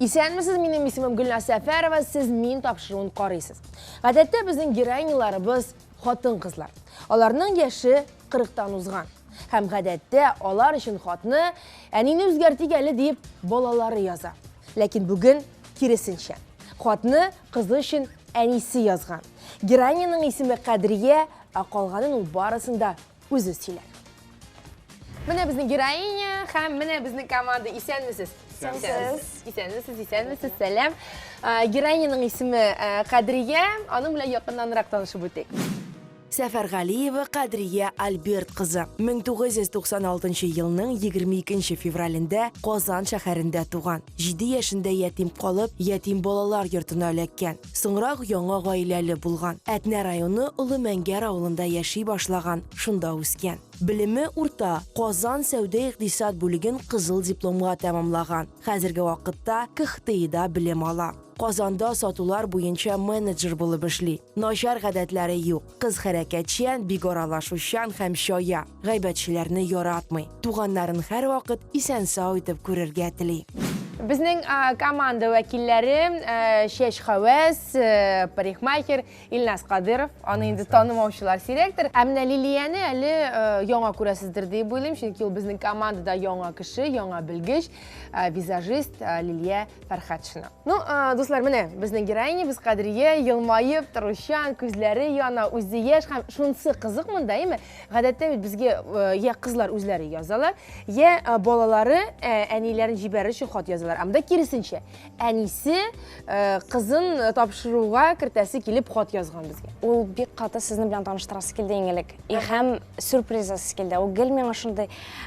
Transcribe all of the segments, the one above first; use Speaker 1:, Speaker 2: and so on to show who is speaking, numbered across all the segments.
Speaker 1: Исәнмесез, минем исемем Гөлназ Сәфәрова, сез мин тапшыруын карыйсыз. Гадәттә безнең героиняларыбыз хатын-кызлар. Аларның яше 40-тан узган. Һәм гадәттә алар өчен хатны әнине үзгәртик әле диеп балалары яза. Ләкин бүген киресенчә. Хатны кызы өчен әнисе язган. Героиняның исеме Кадрия, ә калганын ул барысын да үзе сөйләр. Менә безнең героиня һәм менә безнең команда. Исәнмесез.
Speaker 2: Исәнмесез.
Speaker 1: Исәнмесез, исәнмесез, сәлам. Героиняның исеме Кадрия, аның белән якыннанрак танышып үтик.
Speaker 3: Сәфәргалиева Кадрия Альберт кызы 1996 елның 22 февралендә Казан шәһәрендә туган. 7 яшендә ятим калып, ятим балалар йортына эләккән. Соңрак яңа гаиләле булган. Әтнә районы Олы Мәңгәр авылында яши башлаган, шунда үскән. Белеме урта, Казан сәүдә-икътисад бүлеген кызыл дипломга тәмамлаган. Хәзерге вакытта КХТИда белем ала. Казанда сатулар буенча менеджер булып эшли. Начар гадәтләре юк. Кыз хәрәкәтчән, бик аралашучан һәм чая. Гайбәтчеләрне яратмый. Туганнарын һәрвакыт исән-сау итеп күрергә тели.
Speaker 1: Безнең команда вәкилләре чәч хәвәс, парикмахер Илназ Кадыров, аны инде танымаучылар сирәктер. Ә менә Лилияне әле э, яңа күрәсездер дип уйлыйм, чөнки ул безнең командада яңа кеше, яңа белгеч, э, визажист э, Лилия Фәрхатшина. Ну, дуслар, менә безнең героинябыз Кадрия елмаеп торучан, күзләре яна, үзе яшь һәм шунысы кызык монда, әйме? Гадәттә бит безгә я кызлар үзләре язалар, я балалары әниләрен җибәрер өчен хат язалар. Ә монда киресенчә, Әнисе э, кызын тапшыруга кертәсе килеп хат язган безгә.
Speaker 2: Ул бик каты сезне белән таныштырасы килде иң элек. И һәм сюрприз ясасы килде. Ул гел миңа шундый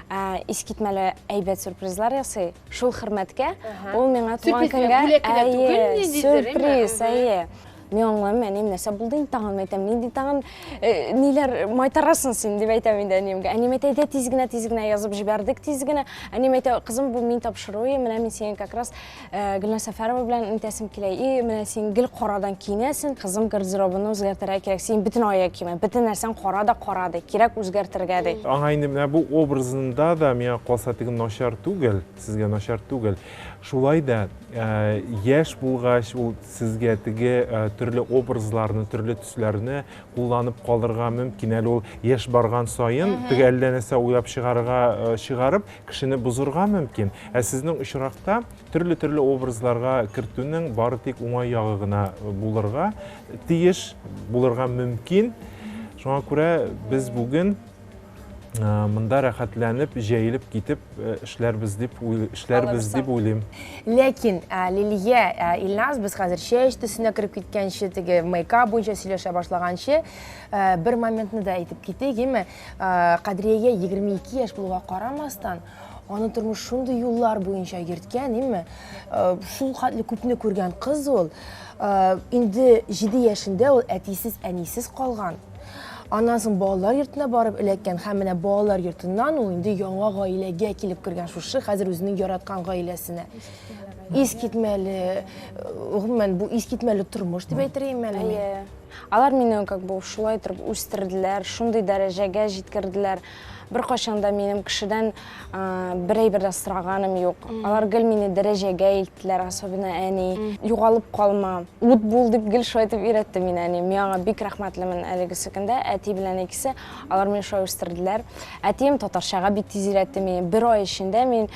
Speaker 2: э, искитмәле әйбәт сюрпризлар ясый. Шул хөрмәткә ул миңа туган көнгә
Speaker 1: әйе,
Speaker 2: сюрприз, әйе. Мин аңламыйм, әнием, нәрсә булды инде тагын, әйтәм, нинди тагын э, ниләр майтарасың син, дип әйтәм инде әниемгә. Әнием әйтә, әйдә тиз генә, тиз генә язып җибәрдек, тиз генә. Әнием әйтә, кызым, бу мин тапшыру, менә мин сиңа как раз Э, Гөлназ Сәфәрова белән нитәсем килә. И, менә син гел карадан киенәсең, кызым гардеробыңны үзгәртергә кирәк. Син бөтен аяк киеме, бөтен нәрсәң кара да кара ди. Кирәк үзгәртергә ди.
Speaker 4: Аңа инде менә бу образында да миңа калса теге начар түгел, сезгә начар түгел. Шулай да э, яшь булгач, ул сезгә теге э, төрле образларны, төрле төсләрне кулланып калырга мөмкин. Әле ул яшь барган саен теге әллә нәрсә уйлап чыгарырга чыгарып, кешене бозырга мөмкин. Ә сезнең очракта төрле-төрле образларга кертүнең бары тик уңай ягы гына булырга тиеш, булырга мөмкин. Шуңа күрә без бүген монда рәхәтләнеп, җәелеп китеп эшләрбез дип эшләрбез дип уйлыйм.
Speaker 1: Ләкин Лилия, Илназ, без хәзер чәч төсенә кереп киткәнче, теге мейкап буенча сөйләшә башлаганчы, бер моментны да әйтеп китик, әйме? Кадриягә 22 яшь булуга карамастан, аны тормыш шундый юллар буенча йөрткән, име? Шул хәтле күпне күргән кыз ул. Инде 7 яшендә ул әтисез, әнисез калган. Аннан соң балалар йортына барып эләккән һәм менә балалар йортыннан ул инде яңа гаиләгә килеп кергән, шушы хәзер үзенең яраткан гаиләсенә. Искитмәле, гомумән, бу искитмәле тормыш дип әйтер идем әле мин.
Speaker 2: Алар мине как бы шулай торып үстерделәр, шундый дәрәҗәгә җиткерделәр. Беркайчан да минем кешедән бер әйбер дә сораганым юк. Алар гел мине дәрәҗәгә илттеләр, особенно әни. Югалып калма, ут бул дип гел шулай итеп өйрәтте мине әни. Мин аңа бик рәхмәтлемен әлегесе көндә. Әти белән икесе, алар мине шулай үстерделәр. Әтием татарчага бик тиз өйрәтте мине. Бер ай эчендә мин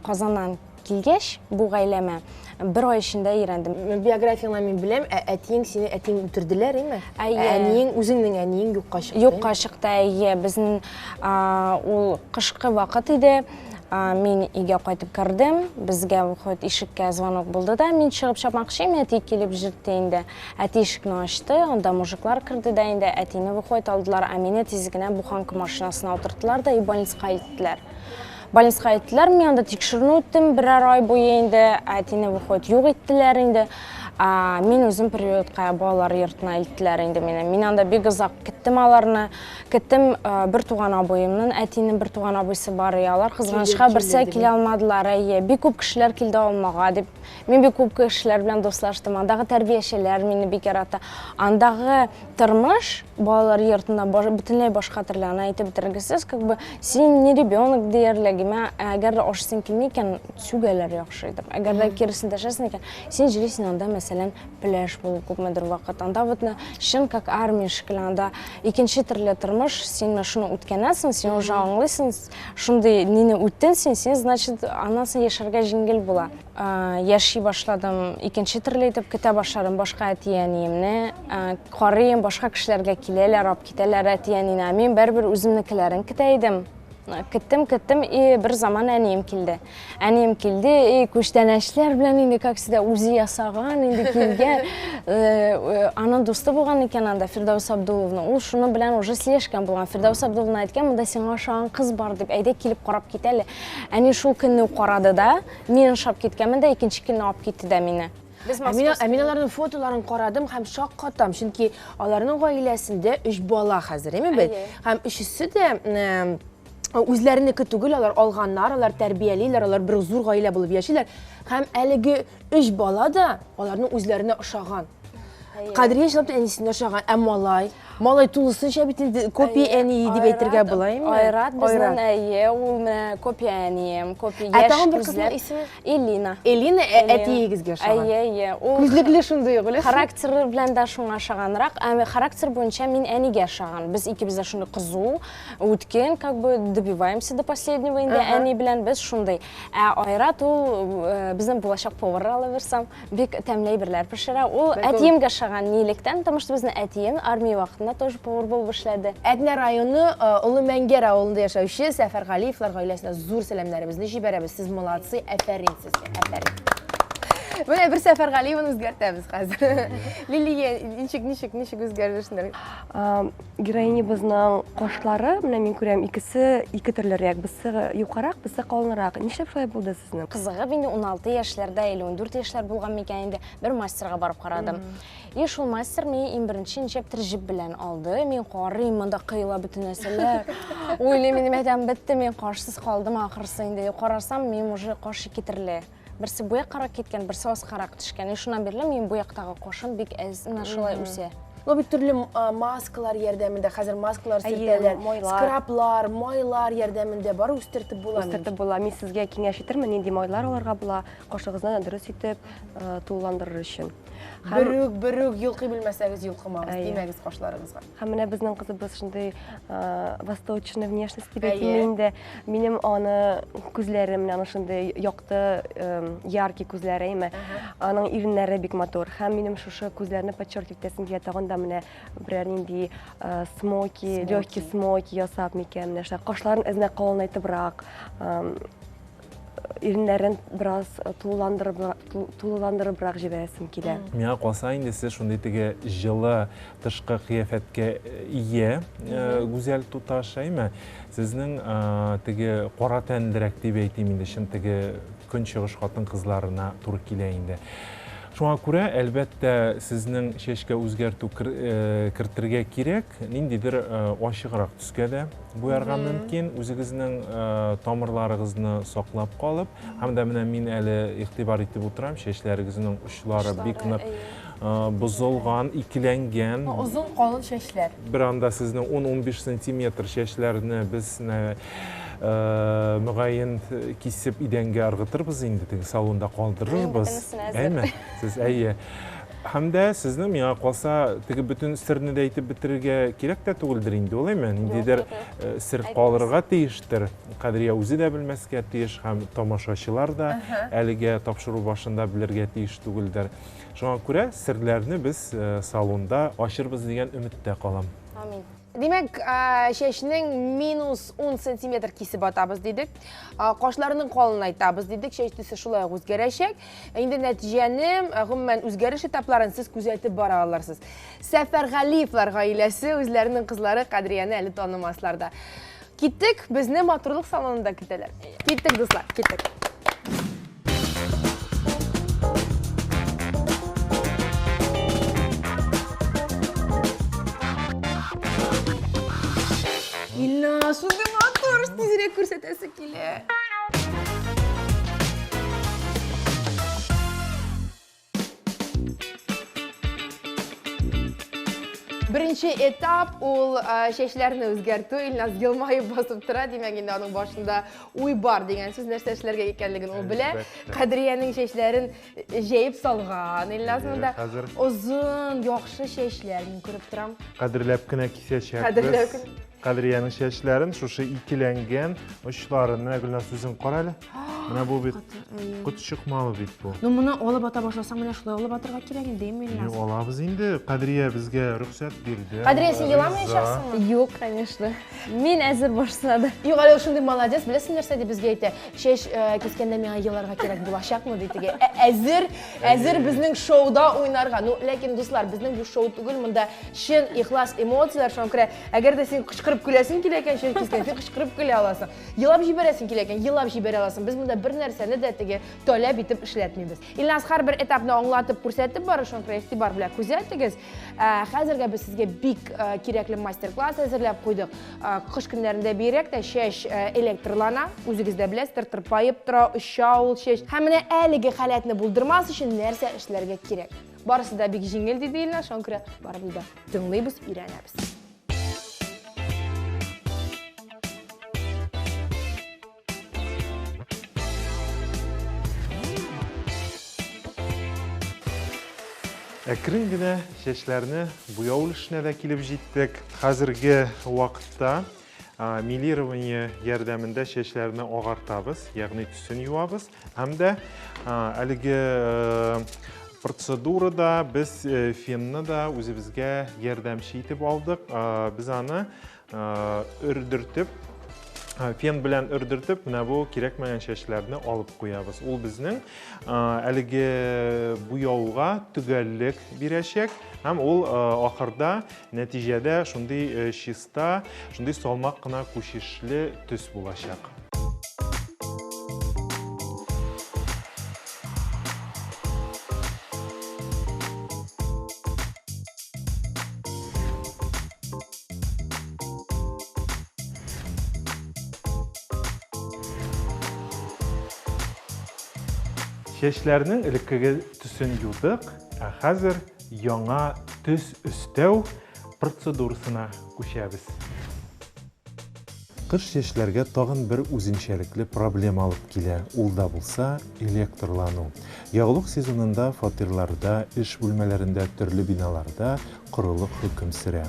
Speaker 2: Казаннан Килгәч, бу гаиләмә бер ай эчендә өйрәндем.
Speaker 1: Биографияңнан мин беләм, ә әтиең сине әтиең үтерделәр, әйме?
Speaker 2: Әйе.
Speaker 1: Ә әниең, үзеңнең әниең юкка чыкты.
Speaker 2: Юкка чыкты, әйе. Безнең ул кышкы вакыт иде. Мин өйгә кайтып кердем. Безгә выходит ишеккә звонок булды да, мин чыгып чапмакчы идем, әти килеп җитте инде. Әти ишекне ачты, анда мужиклар керде дә инде, әтине выходит алдылар, ә мине тиз генә буханка машинасына утырттылар да и больницага илттеләр. Больницага илттеләр, мин анда тикшеренү үттем берәр ай буе инде, әтине выходит юк иттеләр инде. Мин үзем приютка балалар йортына илттеләр инде мине. Мин анда бик озак көттем аларны. Көттем бер туган абыемның, әтинең бер туган абыйсы бар, и алар кызганычка берсе килә алмадылар. Әйе, бик күп кешеләр килде алмага дип. Мин бик күп кешеләр белән дуслаштым. Андагы тәрбиячеләр мине бик ярата. Андагы тормыш балалар йортында бөтенләй башка төрле, аны әйтеп бетергесез, как бы син не ребенок диярлек, әгәр дә ашыйсың килми икән, сүгәләр яхшы итеп. Әгәр дә киресен дәшәсең икән, син йөрисең анда, мәсәлән, пляж булып күпмедер вакыт. Анда вот чын как армия шикелле, анда икенче төрле тормыш, син менә шуны үткәннән соң, син уже аңлыйсың, шундый нине үттең син, син, значит, аннан соң яшәргә җиңел була. Яши башладым, икенче төрле итеп көтә башладым башка әти-әниемне. Карыйм, башка кешеләргә киләләр, алып китәләр әти-әнине. Мин барыбер үземнекеләрен көтә идем. Көттем, көттем, и бер заман әнием килде. Әнием килде, и күчтәнәчләр белән инде, как всегда, үзе ясаган, инде килгән. Аның дусты булган икән анда, Фирдаус Абдулловна. Ул шуның белән уже сөйләшкән булган. Фирдаус Абдулловна әйткән, монда сиңа ошаган кыз бар дип, әйдә килеп карап кит әле. Әни шул көнне үк карады да, мин ошап киткәнмен дә, икенче көнне алып китте дә мине.
Speaker 1: Без ә мин, ә мин аларның фотоларын карадым һәм шаккатам, чөнки аларның гаиләсендә өч бала хәзер, әйме бит? Һәм өчесе дә үзләренеке түгел, алар алганнар, алар тәрбиялиләр, алар бер зур гаилә булып яшиләр. Һәм әлеге өч бала да аларның үзләренә ошаган. Кадрия чынлап та әнисенә ошаган, ә малай? Малай тулысынча бит инде копия әние дип әйтергә була инде.
Speaker 2: Айрат безнең әйе, ул менә копия әнием, копия яшь. Ә
Speaker 1: тагын бер кызның исеме?
Speaker 2: Элина.
Speaker 1: Элина әтиегезгә ошаган.
Speaker 2: Әйе, әйе.
Speaker 1: Ул күзлекле шундый ук, беләсезме?
Speaker 2: Характеры белән дә шуңа ошаганрак. Ә характер буенча мин әнигә ошаган. Без икебез дә шундый кызу, үткен, как бы добиваемся до последнего инде әни белән без шундый. Ә Айрат ул безнең булачак повар алабирсам. Бик тәмле әйберләр пешерә. Ул әтиемгә ошаган нилектән, потому что безнең әтием армия вакытында тоже повар булып эшләде.
Speaker 1: Әтнә районы Олы Мәңгәр авылында яшәүче Сәфәргалиевлар гаиләсенә зур сәламнәребезне җибәрәбез. Сез молодцы, афәрин сезгә, афәрин. Менә бер Сәфәргалиеваны үзгәртәбез хәзер. Лилия, ничек, ничек, ничек үзгәрешләр?
Speaker 5: Героинябызның кашлары, менә мин күрәм, икесе ике төрлерәк, берсе юкарак, берсе калынрак. Нишләп шулай булды?
Speaker 2: Сезнең. Кызыгып инде 16 яшьләрдә или 14 яшьләр булган микән инде, бер мастерга барып карадым. И шул мастер мине иң беренче ничәптер җеп белән алды. Мин карыйм, монда кыела бөтен нәрсәләр. Уйлыйм инде, мәйтәм, бетте, мин кашсыз калдым ахрысы инде. Карасам, минем уже каш ике төрле. Берсе бу яккарак киткән, берсе аскарак төшкән. И шуннан бирле минем бу яктагы кашым бик әз, менә шулай үсә.
Speaker 1: Ну бит төрле маскалар ярдәмендә, хәзер маскалар сөртәләр, скраблар, майлар ярдәмендә бар үстертеп була.
Speaker 5: Үстертеп була. Мин сезгә киңәш итермен, нинди майлар алырга була, кашыгызны дөрес итеп тулыландырыр өчен.
Speaker 1: Берүк, берүк йолкый белмәсәгез, йолкымагыз, тимәгез кашларыгызга.
Speaker 5: Һәм менә безнең кызыбыз шундый восточный внешность дип әйтим инде. Минем аны күзләре менә аның шундый якты, яркий күзләре, әйме. Аның иреннәре бик матур. Һәм минем шушы күзләрне подчеркивать итәсем килә, тагын да менә берәр нинди смоки, легкий смоки ясап микән, менә шулай кашларын әзенә калынайтыбрак, иреннәрен бераз тулыландырыбрак җибәрәсем килә.
Speaker 4: Миңа калса инде сез шундый теге җылы тышкы кыяфәткә ия гүзәл туташ, әйме? Сезнең теге кара тәнлерәк дип әйтим инде, чын теге көнчыгыш хатын-кызларына туры килә инде. Шуңа күрә, әлбәттә, сезнең чәчкә үзгәртү кертергә кирәк, ниндидер ачыграк төскә дә буярга мөмкин, үзегезнең тамырларыгызны саклап калып. Һәм дә менә мин әле игътибар итеп утырам, чәчләрегезнең очлары бик нык бозылган, икеләнгән.
Speaker 1: Озын калын чәчләр.
Speaker 4: Бер анда сезнең 10-15 сантиметр чәчләрне без мөгаен кисеп идәнгә ыргытырбыз инде, теге салонда калдырырбыз. Әйме? Сез әйе. Һәм дә сезнең миңа калса, теге бөтен серне дә әйтеп бетерергә кирәк тә түгелдер инде, ул әйме? Ниндидер сер калырга тиештер. Кадрия үзе дә белмәскә тиеш һәм тамашачылар да әлегә тапшыру башында белергә тиеш түгелдер. Шуңа күрә серләрне без салонда ачырбыз дигән өметтә калам.
Speaker 2: Амин.
Speaker 1: Димәк, чәчнең минус 10 сантиметр кисеп атабыз дидек. Кашларының калынайтабыз дидек. Чәч төсе шулай ук үзгәрәчәк. Инде нәтиҗәне, гомумән, үзгәреш этапларын сез күзәтеп бара алырсыз. Сәфәргалиевлар гаиләсе үзләренең кызлары Кадрияне әле танымаслар да. Киттек, безне матурлык салонында көтәләр. Киттек, дуслар, киттек. Шундый матур, тизрәк күрсәтәсе килә. Беренче этап ул чәчләрне үзгәртү. Илназ елмаеп басып тора, димәк инде аның башында уй бар дигән сүз, нәрсә эшләргә икәнлеген ул белә. Кадриянең чәчләрен җәеп салган Илназ монда. Озын, яхшы чәчләр мин күреп торам.
Speaker 4: Кадерләп кенә кисәчәкбез. Кадерләп кенә. Кадриянең чәчләрен шушы икеләнгән очларын. Менә Гөлназ үзең кара әле. Менә бу бит кот чыкмалы бит бу.
Speaker 1: Ну моны алып ата башласаң, менә шулай алып атырга кирәк инде, Илназ.
Speaker 4: Юк, алабыз инде. Кадрия безгә рөхсәт бирде.
Speaker 1: Кадрия, син еламаячаксыңмы?
Speaker 2: Юк, конечно. Мин әзер барысына да.
Speaker 1: Юк, әле ул шундый молодец, беләсең нәрсә дип безгә әйтә? Чәч э, кискәндә миңа еларга кирәк булачакмы ди теге. Ә, әзер, әзер безнең шоуда уйнарга. Ну, ләкин дуслар, безнең бу шоу түгел, монда чын ихлас эмоцияләр, шуңа күрә әгәр дә син кычкырып көләсең килә икән, чәч кискән, син кычкырып көлә аласың. Елап җибәрәсең килә икән, елап җибәрә аласың. Без монда бер нәрсәне дә теге таләп итеп эшләтмибез. Илназ һәрбер этапны аңлатып, күрсәтеп бара, шуңа күрә игътибар белән күзәтегез. Ә, хәзергә без сезгә бик э, кирәкле мастер-класс әзерләп куйдык. Ә, кыш көннәрендә бигрәк тә чәч э, электрлана, үзегез дә беләсездер, тырпаеп тора, оча ул чәч. Һәм менә әлеге халәтне булдырмас өчен нәрсә эшләргә кирәк? Барысы да бик җиңел, диде Илназ, шуңа күрә барыбыз да тыңлыйбыз, өйрәнәбез.
Speaker 4: Әкрен генә чәчләрне буяу өлешенә дә килеп җиттек. Хәзерге вакытта мелирование ярдәмендә чәчләрне агартабыз, ягъни төсен юабыз. Һәм дә әлеге процедурада без э, фенны да үзебезгә ярдәмче итеп алдык. Без аны өрдертеп, фен белән өрдертеп, менә бу кирәкмәгән чәчләрне алып куябыз. Ул безнең әлеге буяуга төгәллек бирәчәк һәм ул ахырда нәтиҗәдә шундый чиста, шундый салмак кына күчешле төс булачак. Чәчләрнең элеккеге төсен юдык, ә хәзер яңа төс өстәү процедурасына күчәбез. Кыш чәчләргә тагын бер үзенчәлекле проблема алып килә, ул да булса электрлану. Ягулык сезонында фатирларда, эш бүлмәләрендә, төрле биналарда корылык хөкем сөрә.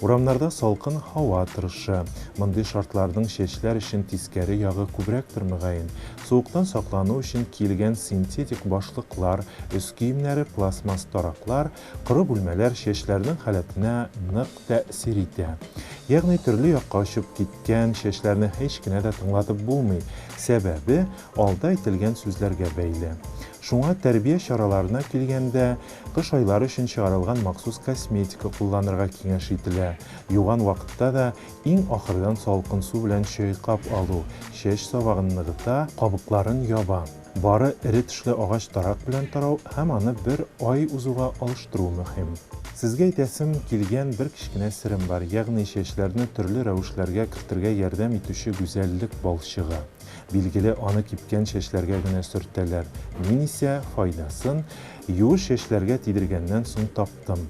Speaker 4: Урамнарда салкын һава торышы. Мондый шартларның чәчләр өчен тискәре ягы күбрәктер, мөгаен. Суыктан саклану өчен киелгән синтетик башлыклар, өс киемнәре, пластмасс тараклар, коры бүлмәләр чәчләрнең халәтенә нык тәэсир итә. Ягъни төрле якка очып киткән чәчләрне һич кенә дә тыңлатып булмый. Сәбәбе, алда әйтелгән сүзләргә бәйле. Шуңа тәрбия чараларына килгәндә, Кыш айлары өчен чыгарылган махсус косметика кулланырга киңәш ителә. Юган вакытта да иң ахырдан салкын су белән чайкап алу чәч сабагын ныгыта, кабыкларын яба. Бары эре тешле агач тарак белән тарау һәм аны бер ай узуга алыштыру мөһим. Сезгә әйтәсем килгән бер кечкенә серем бар, ягъни чәчләрне төрле рәвешләргә кертергә ярдәм итүче гүзәллек балчыгы. Билгеле, аны кипкән чәчләргә генә сөртәләр. Мин исә файдасын юеш чәчләргә тидергәннән соң таптым.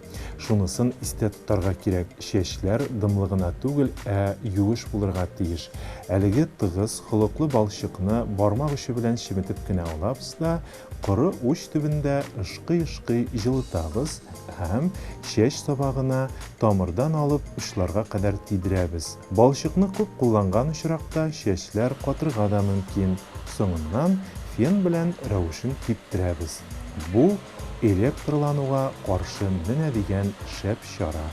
Speaker 4: Шунысын истә тотарга кирәк, чәчләр дымлы гына түгел, ә юеш булырга тиеш. Әлеге тыгыз, холыклы балчыкны бармак очы белән чеметеп кенә алабыз да, коры уч төбендә ышкый-ышкый җылытабыз һәм чәч сабагына тамырдан алып очларга кадәр тидерәбез. Балчыкны күп кулланган очракта чәчләр катырга да мөмкин. Соңыннан фен белән рәвешен киптерәбез. Бу, электрлануга каршы менә дигән шәп чара.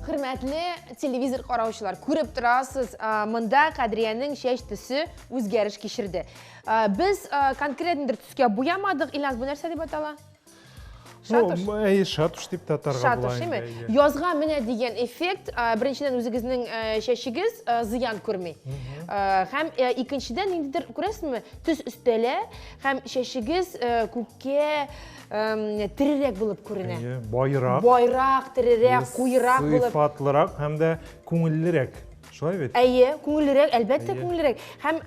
Speaker 1: Хөрмәтле телевизор караучылар, күреп торасыз, монда Кадриянең чәч төсе үзгәреш кичерде. Без конкретный бер төскә буямадык. Илназ, бу нәрсә дип атала?
Speaker 4: Шатуш. Ну, әй, шатуш дип тә атарга була.
Speaker 1: Шатуш, әйме? Язга менә дигән эффект, беренчедән үзегезнең чәчегез зыян күрми. Һәм икенчедән ниндидер, күрәсезме, төс өстәлә һәм чәчегез күпкә терерәк булып күренә.
Speaker 4: Әйе, байрак.
Speaker 1: Байрак, терерәк, куерак булып.
Speaker 4: Сыйфатлырак һәм дә күңеллерәк. Шулай бит?
Speaker 1: Әйе, күңеллерәк, әлбәттә, күңеллерәк. Һәм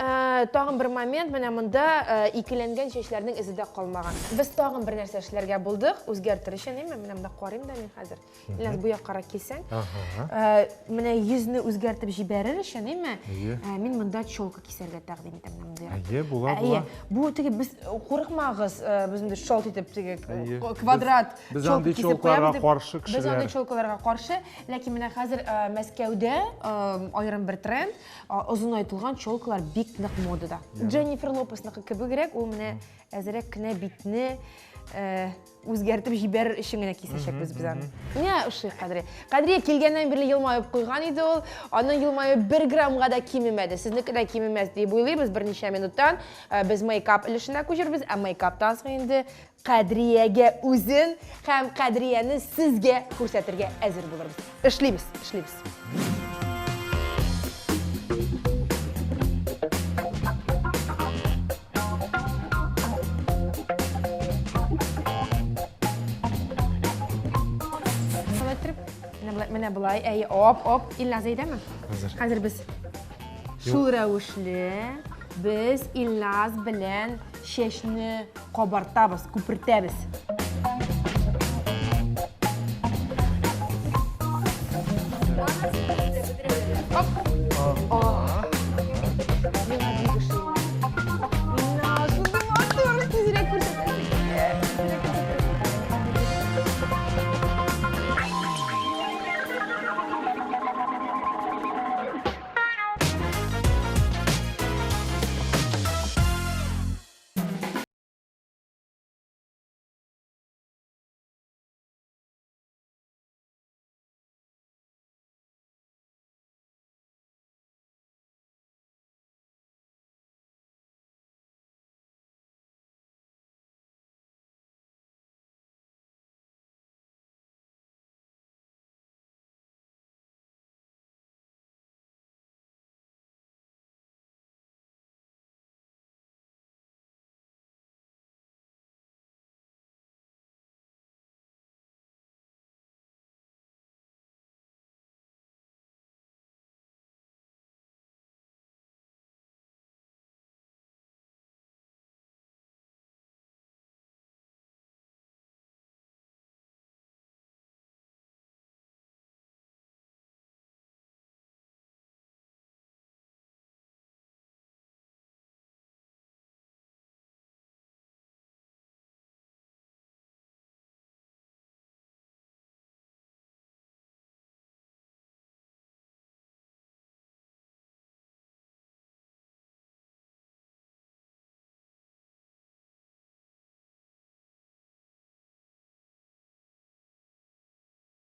Speaker 1: тагын бер момент, менә монда икеләнгән чәчләрнең эзе дә калмаган. Без тагын бер нәрсә эшләргә булдык, үзгәртер өчен, әйме? Менә монда карыйм да мин хәзер. Илназ, бу яккарак килсәң. Менә йөзне үзгәртеп җибәрер өчен, әйме? Мин монда челка кисәргә тәкъдим итәм, менә мондый.
Speaker 4: Әйе, була, була.
Speaker 1: Бу теге без курыкмагыз, без инде шалт итеп теге квадрат
Speaker 4: Без андый челкаларга каршы кешеләр.
Speaker 1: Без андый челкаларга каршы. Ләкин менә хәзер Мәскәүдә аерым бер тренд, озынайтылган челкалар бик нык модада. Дженнифер Лопесныкы кебегрәк, ул менә әзрәк кенә битне үзгәртеп җибәрер өчен генә кисәчәкбез без аны. Менә ошый Кадрия. Кадрия килгәннән бирле елмаеп куйган иде ул. Аның елмаюы бер граммга да кимемәде. Сезнеке дә кимемәс дип уйлыйбыз. Берничә минуттан без мейкап өлешенә күчербез, ә мейкаптан соң инде Кадриягә үзен һәм Кадрияне сезгә күрсәтергә әзер булырбыз. Эшлибез, эшлибез. Менә болай, әйе, оп, оп. Илназ әйдәме?
Speaker 4: Хәзер.
Speaker 1: Хәзер без шул рәвешле без Илназ белән чәчне Кабартабыз, күпертәбез. Миңа бик ошый. Мина, шундый матур, тизрәк күрсәтәсе килә. Тизрәк күрсәтәсе килә.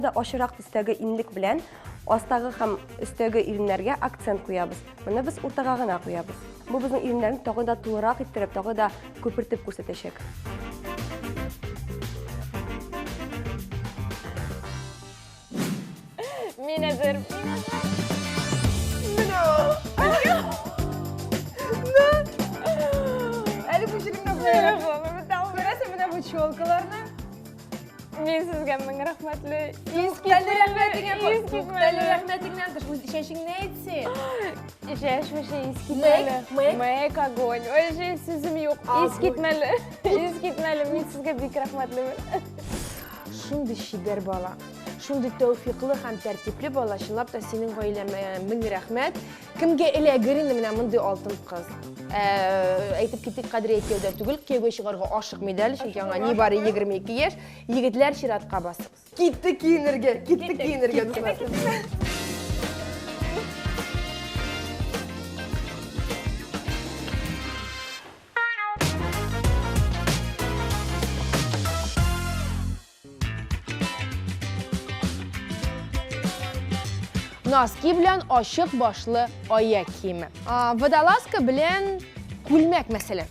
Speaker 5: Да ачырак төстәге инлек белән астагы һәм өстәге иреннәргә акцент куябыз. Моны без уртага гына куябыз. Бу безнең иреннәрне тагы да тулырак иттереп, тагы да күпертеп күрсәтәчәк.
Speaker 2: Мин әзер, мин әзер.
Speaker 1: Менә ул. На. Әле бу җиреңне Күрәсең менә бу челкаларны.
Speaker 2: Мин сезгә мең рәхмәтле.
Speaker 1: Искитмәле Искитмәле рәхмәтеңнән тыш, үз чәчеңне әйт син.
Speaker 2: Чәч вообще искитмәле. Мэк огонь. Вообще сүзем юк. Искитмәле. Искитмәле. Мин сезгә бик рәхмәтлемен.
Speaker 1: Шундый чибәр бала. Шундый тәүфиклы һәм тәртипле бала. Чынлап та синең гаиләмә мең рәхмәт. Кемгә эләгер инде менә мондый алтын кыз? Әйтеп китик, Кадрия кияүдә түгел, кияүгә чыгарга ашыкмый да әле, чөнки аңа нибары 22 яшь. Егетләр, чиратка басыгыз. Киттек киенергә, киттек киенергә, дуслар. Носки белән ачык башлы аяк киеме. Водолазка белән күлмәк мәсәлән.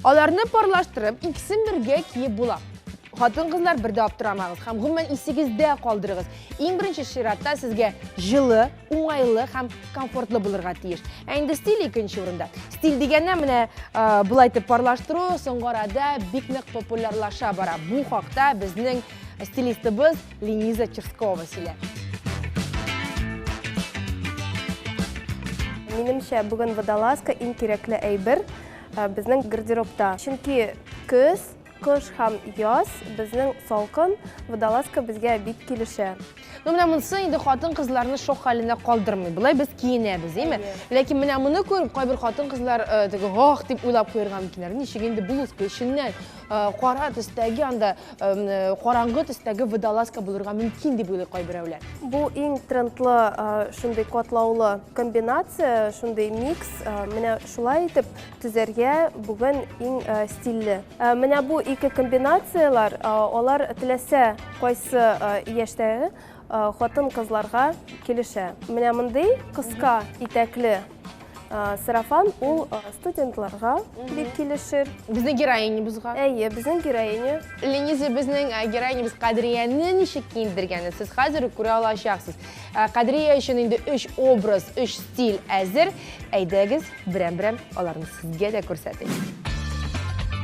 Speaker 1: Аларны парлаштырып, икесен бергә киеп була. Хатын-кызлар бер дә аптырамагыз һәм гомумән исегездә калдырыгыз. Иң беренче чиратта сезгә җылы, уңайлы һәм комфортлы булырга тиеш. Ә инде стиль икенче урында. Стиль дигәннән менә болай итеп парлаштыру соңгы арада бик нык популярлаша бара. Бу хакта безнең стилистыбыз Лениза Черскова сөйләр.
Speaker 5: Минемчә, бүген водолазка иң кирәкле әйбер безнең гардеробта. Чөнки көз, кыш һәм яз безнең салкын, водолазка безгә бик килешә.
Speaker 1: Ну, менә монысы инде хатын-кызларны шок хәлендә калдырмый. Болай без киенәбез, әйме? Ләкин менә моны күреп, кайбер хатын-кызлар теге ах дип уйлап куярга мөмкиннәр. Ничек инде блузка эченнән кара төстәге анда караңгы төстәге водолазка булырга мөмкин дип уйлый кайберәүләр.
Speaker 5: Бу иң трендлы шундый катлаулы комбинация, шундый микс. Менә шулай итеп төзәргә бүген иң стильле. Менә бу ике комбинацияләр, алар теләсә кайсы яшьтәге хатын-кызларга килешә. Менә мондый кыска итәкле сарафан ул студентларга бик килешер.
Speaker 1: Безнең героинябызга.
Speaker 5: Әйе, безнең героиня.
Speaker 1: Лениза безнең героинябыз Кадрияне ничек киендергәнен сез хәзер үк күрә алачаксыз. Кадрия өчен инде өч образ, өч стиль әзер. Әйдәгез, берәм-берәм аларны сезгә дә күрсәтик.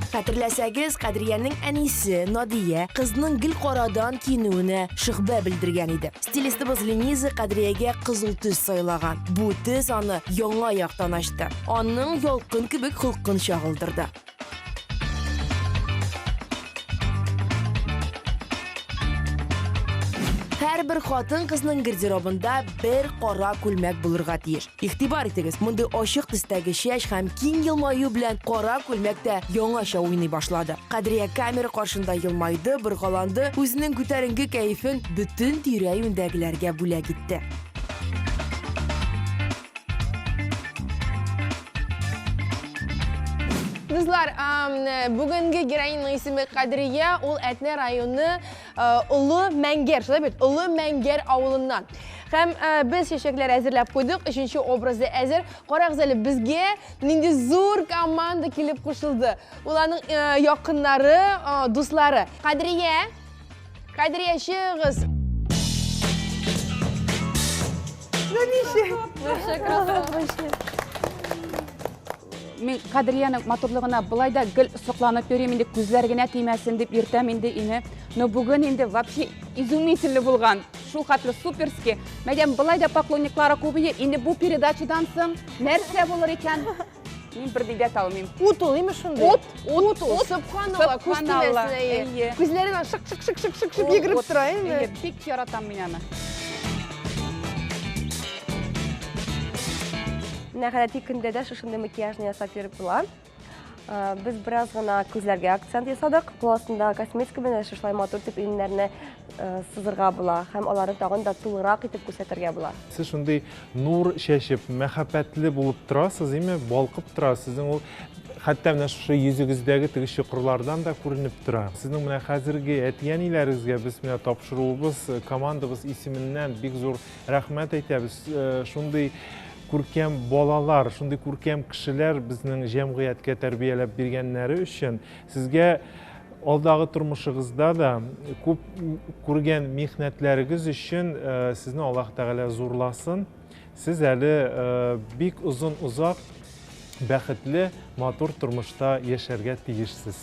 Speaker 3: Хәтерләсәгез, Кадриянең әнисе Надия кызның гел карадан киенүенә шөхбә белдергән иде. Стилистыбыз Лениза Кадриягә кызыл төс сайлаган. Бу төс аны яңа яктан ачты. Аның ялкын кебек холкын чагылдырды. Һәрбер хатын-кызның гардеробында бер кара күлмәк булырга тиеш. Игътибар итегез, мондый ачык төстәге чәч һәм киң елмаю белән кара күлмәк тә яңача уйный башлады. Кадрия камера каршында елмайды, боргаланды, үзенең күтәренке кәефен бөтен тирә-юньдәгеләргә бүләк итте.
Speaker 1: Дуслар, бүгенге героиняның исеме Кадрия, ул Әтнә районы Олы Мәңгәр, шулай бит, Олы Мәңгәр авылыннан. Һәм без чәчәкләр әзерләп куйдык, өченче образы әзер. Карагыз әле, безгә нинди зур команда килеп кушылды. Ул аның якыннары, дуслары. Кадрия, Кадрия, чыгыгыз. Ну ничек?
Speaker 6: Мин Кадриянең матурлыгына былай да гел сокланып йөрим инде, күзләр генә тимәсен дип йөртәм инде ине. Но бүген инде вообще изумительный булган. Шул хәтле суперский. Мәдәм былай да поклонниклары күп иде. Инде бу передачадан соң нәрсә булыр икән? Мин бер дә алмыйм.
Speaker 1: Ут ул, име шундый?
Speaker 6: Ут,
Speaker 1: ут, ут. Субханалла, күз тимәсен, әйе. Күзләре шык шык шык шык шык шык йөгереп тора, әйеме?
Speaker 6: Әйе, бик яратам мин аны.
Speaker 5: Менә гадәти көндә дә шушындый макияжны ясап йөреп була. Без бераз гына күзләргә акцент ясадык. Кул астында косметика белән шушылай матур итеп иреннәрне сызырга була һәм аларны тагын да тулырак итеп күрсәтергә була.
Speaker 4: Сез шундый нур чәчеп, мәхәббәтле булып торасыз, име, балкып тора. Сезнең ул хәтта менә шушы йөзегездәге теге чокырлардан да күренеп тора. Сезнең менә хәзерге әти-әниләрегезгә без менә тапшыруыбыз, командабыз исеменнән бик зур рәхмәт әйтәбез. Шундый күркәм балалар, шундый күркәм кешеләр безнең җәмгыятькә тәрбияләп биргәннәре өчен сезгә алдагы тормышыгызда да күп күргән михнәтләрегез өчен сезне Аллаһ Тәгалә зурласын. Сез әле бик озын озак бәхетле, матур тормышта яшәргә тиешсез.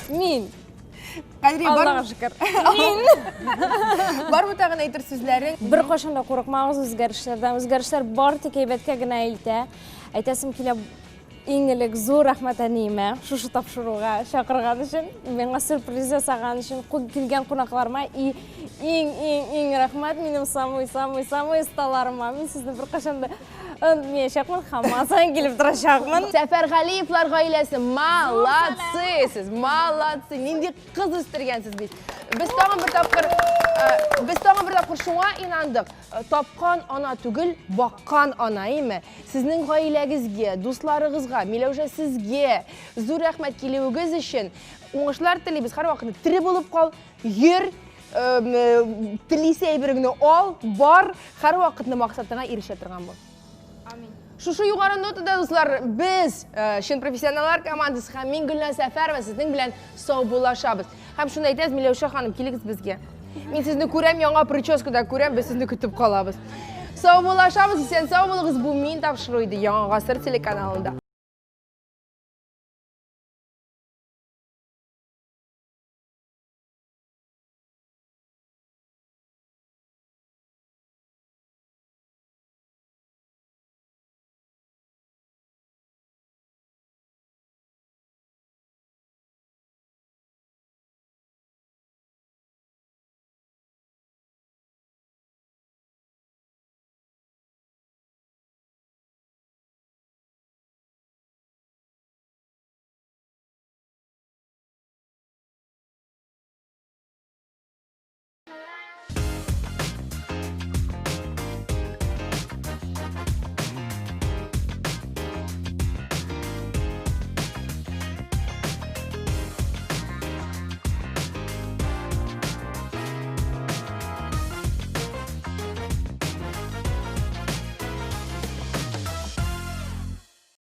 Speaker 2: Мин.
Speaker 1: Кадри, бар
Speaker 2: Аллаһка шөкер. Мин.
Speaker 1: Бармы тагын әйтер сүзләрең?
Speaker 2: Бер кашан да курыкмагыз үзгәрешләрдән. Үзгәрешләр бар тик әйбәткә генә илтә. Әйтәсем килә, иң элек зур рәхмәт әниемә шушы тапшыруга чакырган өчен, миңа сюрприз ясаган өчен, килгән кунакларыма и иң, иң, иң рәхмәт минем самый, самый, самый осталарыма. Мин сезне беркайчан да онытмаячакмын, һаман килеп торачакмын.
Speaker 1: Сәфәргалиевлар гаиләсе, молодцы сез, молодцы. Нинди кыз үстергәнсез бит. Без тагын бер тапкыр, без тагын бер тапкыр шуңа инандык. Тапкан ана түгел, баккан ана, әйме? Сезнең гаиләгезгә, дусларыгызга, Миләүшә сезгә зур рәхмәт килүегез өчен. Уңышлар телибез. Һәрвакыт тере булып кал, йөр, телисе әйбереңне ал, бар, һәрвакытны максатыңа ирешә торган бул.
Speaker 2: Амин.
Speaker 1: Шушы югары нотада, дуслар, без, чын профессионаллар командасы һәм мин Гөлназ Сәфәрова сезнең белән саубуллашабыз. Һәм шуны әйтәбез, Миләүшә ханым, килегез безгә. Мин сезне күрәм, яңа прическада күрәм, без сезне көтеп калабыз. Саубуллашабыз, исән сау булыгыз. Бу мин тапшыру иде Яңа Гасыр телеканалында.